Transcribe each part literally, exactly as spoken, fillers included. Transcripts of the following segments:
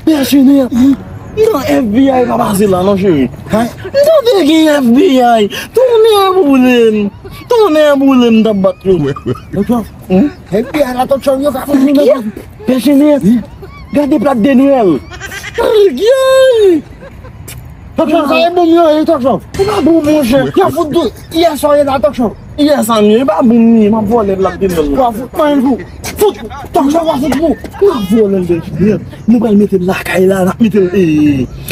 Bèl Jenèf, nan F B I pa pase la non, cheri. M tande gen F B I. Tonnè boule m. Tonnè boule m, t ap bat yo. F B I la, Tòk Chòv, yo ka fè. Bèl Jenèf, gade plat de Nwèl. Ayi! Tòk Chòv, sa e bon yo ye, Tòk Chòv. Ou pa bon, monchè. Yo fout dou. Yè sa w ye la, Tòk Chòv. Yè sa m ye, e pa bon m ye, m ap vòlè plat de Nwèl. W a fout mwen pou. Fout. Tòk Chòv, w a fout pou. M ap vòlè l de Jenèf. Nou pral mete l lakay la, n ap mete l, e,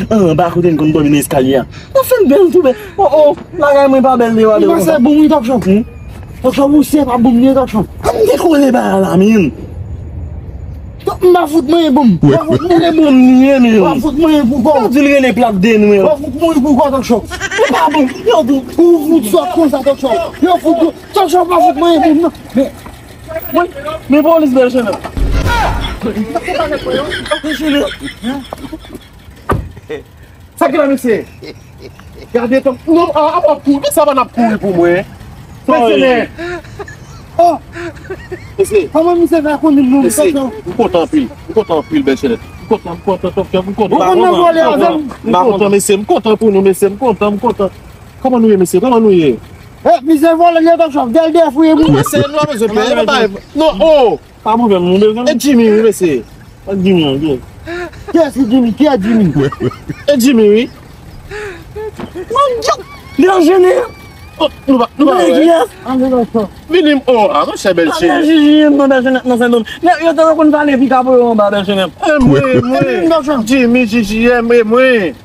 anba kote n konn dòmi nan eskalye a. N ap fè l bèl tou, men. O, o, lakay mwen pa bèl de, pa bèl konsa. Ou panse bon wi, Tòk Chòv? Tòk Chòv, ou se pa bon li, Tòk Chòv. An dekole bagay la, men. M pa fout mwen bon. M pa fout mwen bon li ye, men. W a fout mwen pou kò. Ou di l rele plat de Nwèl. W a fout mwen pou kò, Tòk Chòv. Ou pa bon. Yo di ou fout sòt konsa, Tòk Chòv. Yo fout, Tòk Chòv pa fout mwen bon, non. Men, men, men polis, Bèl Jenèf. Bèl Jenèf. Sa ki la, mesye? Gade ton. Non, a, a, w ap kouri. Sa pa n ap kouri pou mwen. Mesye, men. Oh! Mesye. Kòman misye fè konnen non, mesye, Tòk Chòv? M kontan anpil. M kontan anpil, Bèl Jenèf. M kontan, m kontan, Tòk Chòv, m kontan. Ou konn nan vòlè avè m? M kontan, mesye. M kontan pou nou, mesye. M kontan, m kontan. Kòman nou ye, mesye? Kòman nou ye? Eh, misye vòlè, li Tòk Chòv. Dèl dèf ou ye, mwen. Mesye, nou pa bezwen pè. Nou pa, non, oh! Pa mouvè m, nou bezwen. E Jimmy, wi, mesye. Ak Jimmy an, wi. Kiyès ki Jimmy? Kiyès Jimmy? E Jimmy, wi. Mandyòk! Li an jennen. Oh, nou pa, nou pa wè. Kiyès? Ann, ann, ann. Vini m, oh, a, monchè, Bèl Jenèf. Jimmy, non, Bèl Jenèf, nan Sendomeng. Nèg yo te konn pale pi ka pou yo anba, Bèl Jenèf. E mwen, mwen. Jimmy, J J M, e mwen.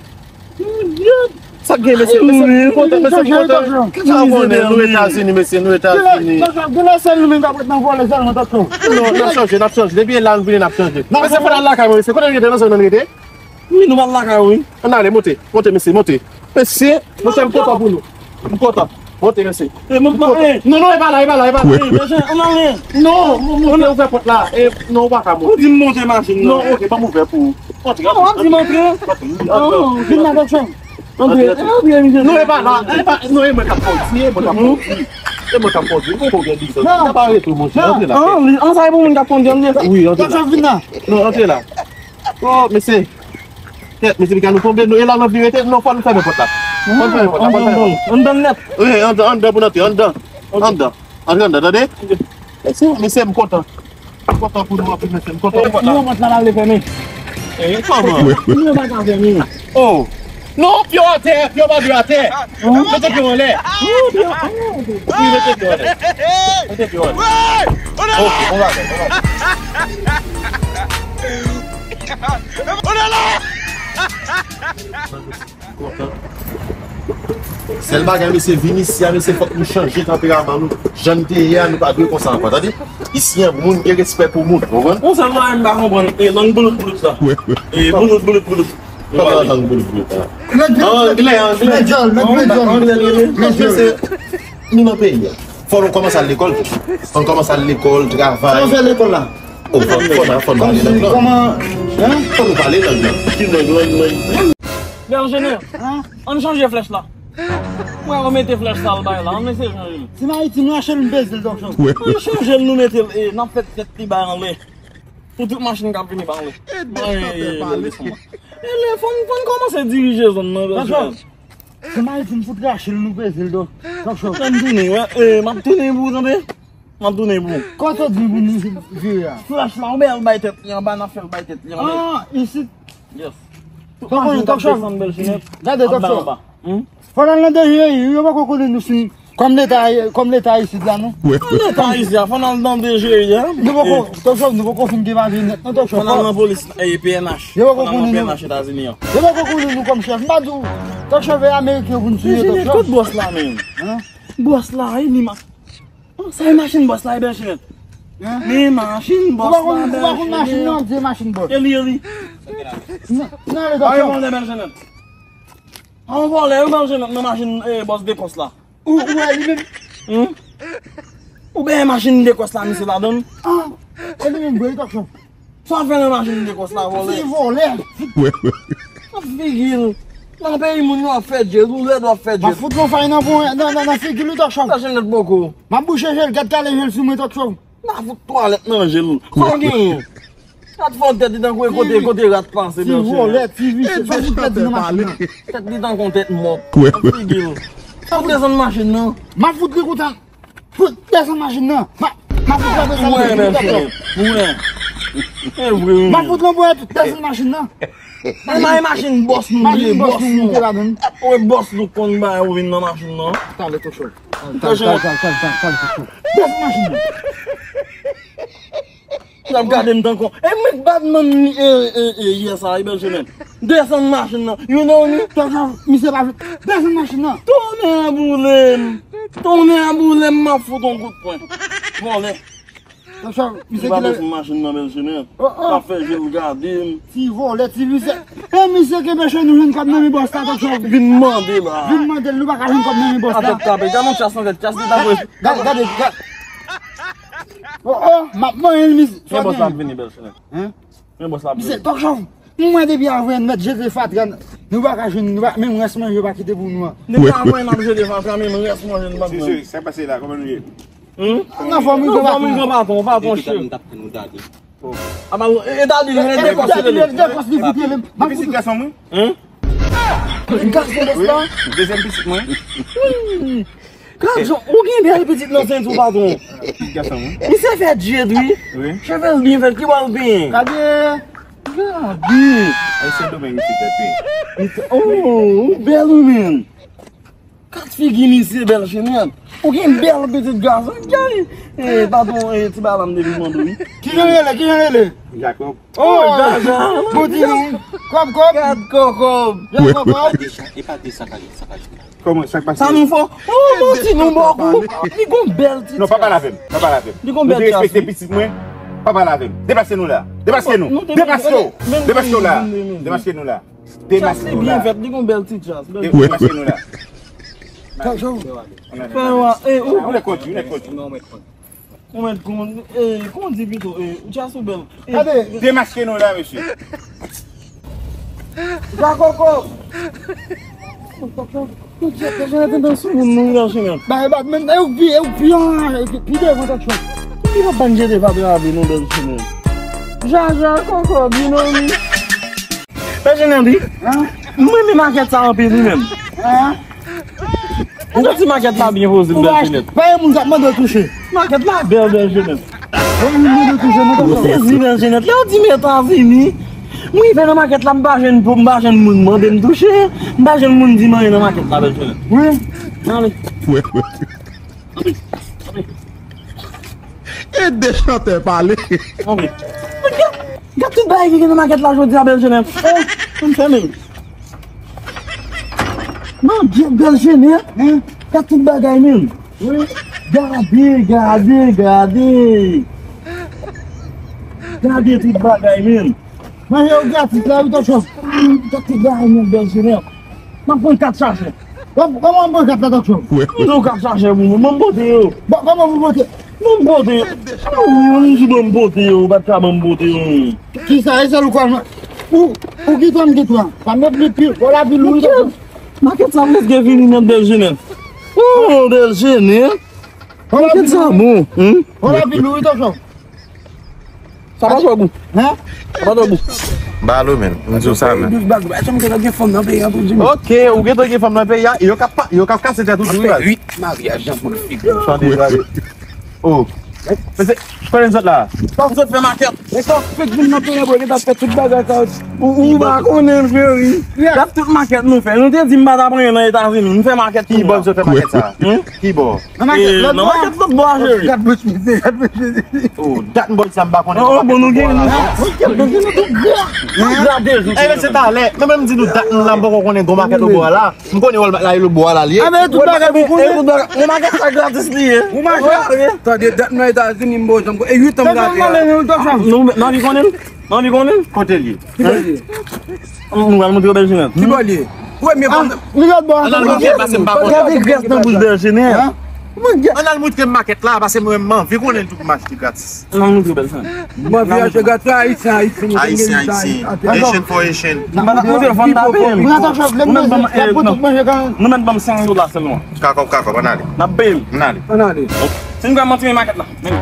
Sa gen, mesye, mesye, m kontan, mesye, m kontan. Sa konnen nou Etazini, mesye, nou Etazini. Non, n ap chanje, n ap chanje. Depi la, nou vini, n ap chanje. Mesye, fò n al lakay mwen, mesye. Kote n rete, nan zòn nan n rete? Wi, nou pral lakay ou, wi. Ann ale, monte, monte, mesye, monte. Mesye, monchè, m kontan pou nou. M kontan. Monte, mesye. E, mwen pa, e. Non, non, e pa la, e pa la, e pa la. E, mesye, ann ale. Non, monte, ouvè pòt la. E, non, ou pa ka monte. Ou di m monte machin nan. Non, ok, ban m ouvè pou ou. Antre, non, antre, antre. Antre, antre. Non, vin la, Tòk Chòv. Antre, antre, antre, mesye. Non, e pa la, e pa, non, e mwen k ap kondui, e mwen k ap kondui. E mwen k ap kondui, ou poko gen biznis. Non. Ou pa rete, monchè, antre la. An, an, sa e pou moun k ap kondui, antre la. Wi, antre la. Tòk Chòv, vin la. Non, antre la. Oh, mesye. Kèt, mesye, piga nou tonbe, nou, e la, nou vin rete, non, fò nou fèmen pòt la. Fò nou fèmen pòt la, fò nou fèmen pòt la. Anndan, anndan nèt. Wi, anndan, anndan pou n antre, anndan. Anndan. Antre anndan, tande? Mesye, mesye, m kontan. M kontan pou nou anpil, mesye, m kontan. Yon pòt la pa vle fèmen. E, kòman? Yon pa ka fèmen. Oh. Non, pye w atè, pye w pa dwe atè. Mete pye w anlè. Wi, mete pye w anlè. Mete pye w anlè. Ok, bon bagay, bon bagay. Sèl bagay, mesye, vin isi a, mesye, fòk nou chanje tanperaman nou. Jan n te ye a, nou pa dwe konsa ankò, tande? Isi a, moun gen respè pou moun, ou konprann? Yon sèl bagay m pa konprann, e lang boulout boulout la. E boulout boulout boulout. Kòman lang boulout boulout la? Anglè, anglè. Mèt djòl, mèt, mèt djòl. Anglè, anglè. Mèt djòl. Mesye, nou nan peyi a. Fò nou kòmanse al lekòl tou. Fò nou kòmanse al lekòl, travay. Sa nou fè lekòl la? Oh, fò, fò n, fò n pale lang lan. Kòman, hein? Fò nou pale lang lan. Ki lang, lang, lang. Bèl Jenèf, ann chanje flèch la. Mwen remete flèch sa l bay la, ann eseye chanje l. Team Ayiti, nou achte l, nou peze l, Tòk Chòv. Ann chanje l, nou mete l, e, n ap fè tèt li bay anlè. Pou tout machin k ap vini ba anlè. Mwen, e, e, e, e, e, e, fò n, fò n kòmanse dirije zòn nan, Tòk Chòv. Team Ayiti, m fout rache l, nou peze l, Tòk Chòv. Ann tounen, wè, e, m ap tounen pou ou, tande? M ap tounen pou ou. Kote w di pou nou vire a? Flèch la, ou bèl bay tèt li anba, n ap fè l bay tèt li anlè. Ah, isit. Yes. Tout machin k ap desann Bèl Jenèf ap bay anba. Gade, Tòk Chòv. Fò n al nan D G I, yo poko konnen nou si, kòm leta, kòm leta isit la, non? Kòm leta isit la, fò n al nan D G I, a. Nou poko, Tòk Chòv, nou poko fin gen mache nèt, non, Tòk Chòv. Fò n al nan polis, e, P N H. Yo poko konnen nou. P N H Etazini an. Yo poko konnen nou kòm chèf. M pa di w, Tòk Chòv, e ameriken yo pou n tiye, Tòk Chòv. Kot bòs la menm? Hein? Bòs la, e ni ma-, oh, sa e machin bòs la, e Bèl Jenèf. Hein? Men machin bòs la, Bèl Jenèf. Ou pa konn, ou pa konn machin nan, di machin bòs. E li, e li. Non, non, ale, Tòk Chòv. Bèl Jenèf. A, yon vòlè, wi, Bèl Jenèf, nan machin, e, bòs Dekòs la. Ou, ou wè li menm? Hmm? Ou benyen machin Dekòs la, misye ladann? Ah, e li menm, bro, Tòk Chòv. Sa w ap fè nan machin Dekòs la, vòlè? Se vòlè. Nan figi l. Nan peyi moun yo ap fè djèl, ou lèd w ap fè djèl. M ap fout yon fay nan pwen, nan, nan, nan figi l, wi, Tòk Chòv. Sa Jenèf bòkò. M ap bouche je l, gad kale je l sou mwen, Tòk Chòv. M ap fout twalèt nan je l. Sa w genyen? Rat fè yon tèt li tankou kote, kote rat pase, ti vòlè, ti visye, sa fout tèt li nan machin nan. Tèt li tankou yon tèt mò. Figi l. Sa fout desann machin nan. M ap fout li kontan. Fout desann machin nan. Ma, ma fout la desann machin nan. Mwen. E vre, wi. Ma fout lan pou tout desann machin nan. Mwen machin bòs nou ye, bòs nou. Ou e bòs nou konn ba ou vin nan machin nan. Talè to chòv. Talè, talè, talè, talè, talè, talè, talè. Desann machin nan. L ap gade m tankou, e mwen bat manm e, e, e, yè sa, e bèl semèn. Desann machin nan. You know me? Tonton, misye pa vle. Desann machin nan. Tonnè boule m. Tonnè boule m, m ap fout yon kout pwen. Vòlè. Tonton, misye ki lè desann machin nan, bèl semèn. Oh, oh. L ap fè je l gade m. Ti vòlè, ti visye. E misye kenbe chenou jwenn kòb nan men bòs la, tonton. Vin mande la. Vin mande l, nou pa ka jwenn kòb nan men bòs la. Atèt tape, gade yon chas nan tèt, chas li ta vre. Gade, gade, gade. Oh, oh, m ap manyen l, misye. Kè bòs la ap vini, bèl semèn. Hein? Kè bòs la ap vini. Misye, tonton, mwen depi avanyè n mèt jete fatra, nou pa ka jwenn, nou pa, menm rès manje yo pa kite pou nou an. Depi avanyè n ap jete fatra, menm rès manje nou pa jwenn. Mesye, sa k pase la, kòman nou ye? Hmm? Nan fòm, wi, gran patron, patron cheri. Apa, e, e Dali, e, e, e, e, e, e, e, pitit gason mwen? Hein? Pitit gason bòs la? Wi, dezyèm pitit mwen. Wi. Gad jan, ou gen bèl pitit nan senti w, patron. Pitit gason mwen. Misye fè djed, wi. Wi. Cheve l byen fèt, ki bò l benyen? Gade. Gade. Ay, Sendomeng isit, tèt. Oh, ou bèl, wi, menm. Kat figi misye bèl, Jenèt. Ou gen bèl pitit gason. Gade. Eh, patron, eh, ti balan m depi mande wi. Kijan l rele? Kijan l rele? Jakòb. Oh, Jaja. Bon, di nou. Kòb, kòb. Kat kòkòb. Jakòb, kòb. E pa de sa k ale, sa k ale. Kòman, sa k pase? Sa nou fò? Oh, bon, di nou bòkou. Li gon bèl ti. Non, pa pale avè m. Pa pale avè m. Li gon bèl ti. Respekte pitit mwen. Pa pale avè m. Deplase nou la. Deplase nou. Deplase w. Deplase w la. Deplase nou la. Chas li byen fèt, li gon bèl ti chas. Deplase nou la. Fè wa, e ou. Ou nèg kondi, ou nèg kondi. Ou mèt kon, e, kondi pito, e, ou chas ou bèl. E, gade, demaske nou la, mesye. Jakoko. Ou jete, jete nan sou moun nou nan chemen. Ba, e bat, men, e ou pi, e ou pi, an, e pi, pi devan tèt chòt. Ki pa ban jete pa trave nou bèl chemen. Jaja, koko, binòm. Bèl Jenèt, wi. Mwen renmen makèt sa anpil, wi, menm. Ou santi makèt la byen poze, bèl Jenèt. Pa gen moun k ap mande w touche. Makèt la bèl, bèl Jenèt. Pa gen moun mande w touche, non, tonton. Ou sezi, bèl Jenèt. Lè w di m Etazini, m rive nan makèt la, m pa jwenn, m pa jwenn moun mande m touche, m pa jwenn moun di m anyen nan makèt la, bèl Jenèt. Wi. Ann ale. Wi, wi. Ann ale. Ann ale. E de chantè pale. Ann ale. Gad, gad tout bagay ki gen nan makèt la jodi a, bèl Jenèt. Oh, m fèmen. Mon Dye, bèl Jenèt. Hein? Gad tout bagay, menm. Wi. Gade, gade, gade. Gade tout bagay, menm. Manje yo gratis la, wi, tonton. Gad tout bagay, menm, bèl Jenèt. M ap pran kat sachè. Kòman, kòman w pran kat la, tonton? Mwen pran kat sachè pou mwen, mwen pote yo. Bon, kòman pou pote? Mwen pote yo. Mwen di mwen pote yo, ou pa t ka ban m pote yo. Kisa, e sèl ou kwè, ou, ou ki tan ki tan? Pa met li pi, fò la pi lou, tonton. Makèt sa prèske fini nèt, bèl Jenèt. Oh, bèl Jenèt. Makèt sa bon, hein? Fò la pi lou, tonton. Sa pa twò gou. Hein? Sa pa twò gou. Balo, men. M di w sa, men. Douch bag, ba, janm gen lòt gen fanm nan peyi a pou di m. Ok, ou gentan gen fanm nan peyi a, yo ka pa, yo ka kase tèt ou tou, wi, baz. Uit maryaj, jan pou l figi. Chante, baz. Oh. Men se, konnen zòt la. Fòk zòt fè makèt. E sa fèk vin nan peyi a, bro, gentan fè tout bagay sa. Ou, ou pa konnen, cheri. Gad tout makèt nou fè. Nou te di m pa t ap anyen nan Etazini. Nou fè makèt. Ki bò zòt fè makèt sa? Hein? Ki bò? Nan makèt, eh, lòt bò a. Nan makèt lòt bò a, cheri. Gad bouch misye, gad bouch misye. Oh, dat m bò sa m pa konnen. Oh, bon, nou gen, nou gen. Gade, eh, men se talè. Mwen menm di nou dat m la, m poko konnen gon makèt lòt bò a la. M konnen Walmart la, e lòt bò a la, li ye. Ah, men tout bagay pou konnen. Tout bagay. Yon makèt sa gratis li ye. Yon makèt. Tande, dat m nan Etazini, m poko janm konnen. E uit an m gade a. Nou, nou anvi konnen l? Nou anvi konnen l? Kote l ye? Ki bò l ye? Nou al montre w bèl Jenèt. Ki bò l ye? Premye fwa. Li lòt bò a. Ann al montre m, pase m pa konnen. Gade grès nan bouch bèl Jenèt. Ann al montre m makèt la, pase mwen menm m anvi konnen l tou pou m achte gratis. Ann al montre w bèl Jenèt. Mwen vle achte gratis, Ayisyen, Ayisyen, Ayisyen, Ayisyen. Haitian for Haitian. Mwen pa montre fanm tape m. Ou menm ban m, eh, non. Nou mèt ban m senk dola sèlman. Kakòb, kakòb, ann ale. N ap peye l. Ann ale. Ann ale. Si n kwè manti, men makèt la. Men.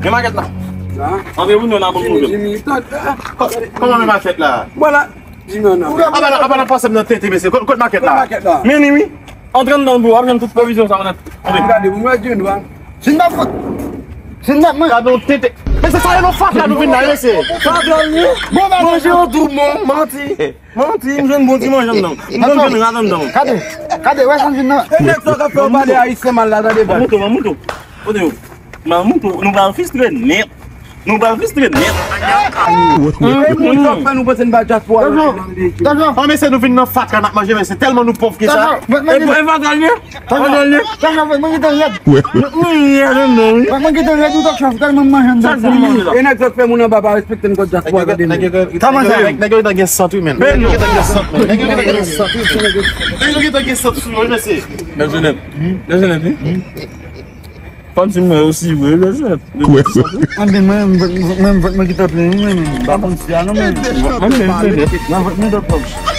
Men makèt la. Antre pou nou nan bon nouvèl. Kòman men makèt la? Voilà. Di men nan. Apa nan, apa nan pase m nan tete, mesye. Kot, kot makèt la? Kot makèt la? Men li, wi. Antre anndan, bro, w ap jwenn tout pwovizyon sa w nan. Antre. Gade, pou mwen, di nou, a. Si n pa fout. Si n pa manje. Gade yon tete. Men se sa, e nan fatra nou vin la, mesye. Fatra, wi. Bon, manje yon tou, bon, manti. Manti, m jwenn bon ti manje anndan. M konn jwenn rat anndan. Gade, gade, wè sa m jwenn nan. E nèg sa k ap fè w pale ayisyen mal la, tande baz. Mouton, mouton. Kote yo? Mouton, nou pral fistre nèt. Nou pral fistre nèt. E moun sa fè nou panse n pa dyaspora nan peyi. An, mesye, nou vin nan fatra n ap manje, mesye, tèlman nou pòv ke sa. E fatra l ye? Fatra l ye? Fatra l ye? Mwen gen tan rèd, ou tòk chòf tèlman m manje anndan. E nèg sa fè moun anba pa respekte n kot dyaspora, tande men. Nèg yo, nèg yo gen sant, wi, men. Nèg yo gen sant, men. Nèg yo gen sant, wi. Nèg yo gen sant sou yo, wi, mesye. Nèg Jenèf. Nèg Jenèf, wi. Fò m di mwen osi vre, Joseph. Kwè. Anben, mwen, mwen, mwen, mwen, mwen ki t ap plenyen, mwen, mwen, m pa konn si a non, mwen. Mwen, mwen, mwen, mwen. Nan vant mwen, dòk, dòk.